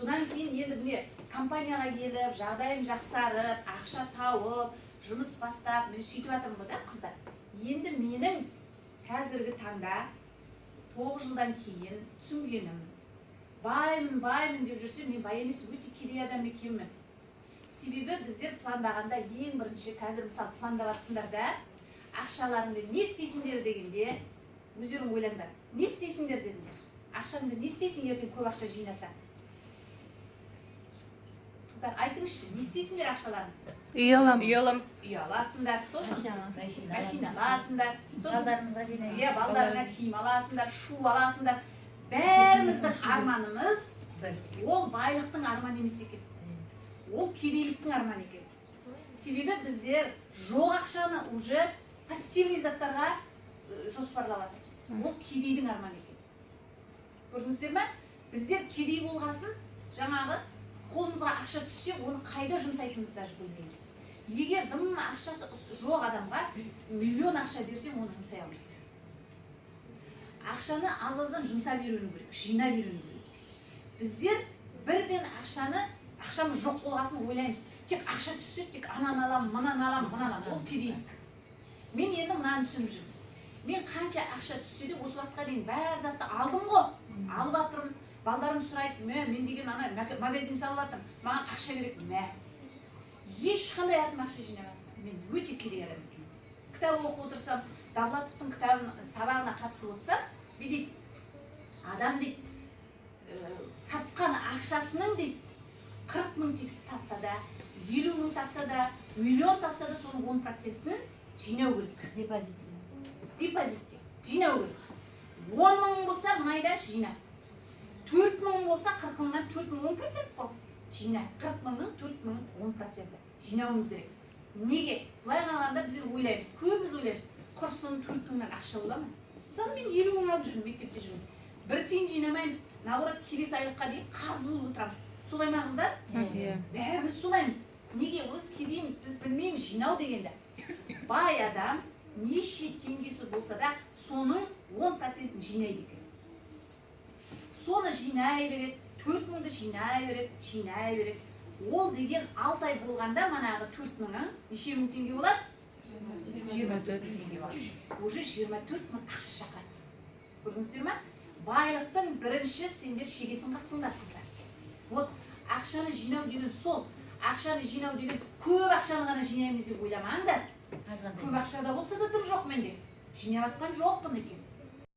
Содан кейін енді міне, компанияға келіп, жағдайым жақсарып, ақша тауып, жұмыс бастап, мен сөйтіп жатырмын ғой да, қыздар. Енді менің қазіргі таңда 9 жылдан кейін түсінгенім: баймын, баймын деп жүрсем, мен бай емес, өте кедей адам екенмін. Себебі біздер пландағанда, ең бірінші, қазір, мысалы, пландап жатсыңдар да, ақшаларыңды не істейсіңдер дегенде, өздерің ойлаңдар, не істейсіңдер дедіңдер? Ақшаңды не істейсің ертең көп ақша жинасаң? Қыздар, айтыңызшы, не істейсіңдер ақшаларыңды? Үй аламын. Үй аламыз. Үй аласыңдар, сосын машина аласыңдар, сосын Балдарымызға жинаймыз. Иә, балдарыңа киім аласыңдар, шуба аласыңдар. Бәріміздің арманымыз ол байлықтың арманы емес екен, ол кедейліктің арманы екен. Себебі біздер жоқ ақшаны уже пассивный заттарға жоспарлап жатырмыз. Ол кедейдің арманы екен, көрдіңіздер ме? Біздер кедей болғасын, жаңағы қолымызға ақша түссе, оны қайда жұмсайтынымызды даже білмейміз. Егер дым ақшасы жоқ адамға миллион ақша берсең, оны жұмсай алмайды. Ақшаны аз аздан жұмсап үйрену керек, жинап үйрену керек. Біздер бірден ақшаны, ақшамыз жоқ болғасын, ойлаймыз: тек ақша түссе, тек ананы аламын, мынаны аламын, мынаны аламын. Ол кедейлік. Мен енді мынаны түсініп жүрмін: мен қанша ақша түссе де, осы уақытқа дейін бәр затты алдым ғой, алып жатырмын. Балдарым сұрайды: мә, мен деген ана магазин салып жатырмын, маған ақша керек. Мә, ешқандай атым ақша жинамадым. Мен өте кедей адам екенмін. Кітап оқып отырсам, Довлатовтың кітабын, сабағына қатысып отырсам, бүйтеді адам дейді: тапқан ақшасының, дейді, 40 мың тапса да, 50 мың тапса да, миллион тапса да, соның 10 процентін жинау керек. Депозит. Депозитке жинау керек. 10 мың болса, мына айда жина. 4 мың болса, 40 мыңнан 4 мың 10% қой, жина. 40 мыңның 4 мың 10%-і, жинауымыз керек. Неге? Былай қарағанда, біздер ойлаймыз, көбіміз ойлаймыз: құрсын, 4 мыңнан ақша бола ма? Мысалы, мен 50 мың алып жүрмін, мектепте жүрмін, бір тиын жинамаймыз. Наоборот, келесі айлыққа дейін қарыз болып отырамыз. Солай ма, қыздар? Иә. Бәріміз солаймыз. Неге? Біз кедейміз, біз білмейміз жинау дегенді. Бай адам неше теңгесі болса да, соның 10 процентін жинайды екен. Соны жинай береді, 4 мыңды жинай береді, жинай береді. Ол деген 6 ай болғанда, манағы 4 мыңың неше мың теңге болады? 24 мың теңге болады. Уже 24 мың ақша шақырады, көрдіңіздер ма? Байлықтың бірінші сендер шегесін қақтыңдар, қыздар. Вот ақшаны жинау деген сол. Ақшаны жинау деген көп ақшаны ғана жинаймыз деп ойламаңдар. Көп ақша да болса да, дым жоқ менде, жинап жатқан жоқпын екен.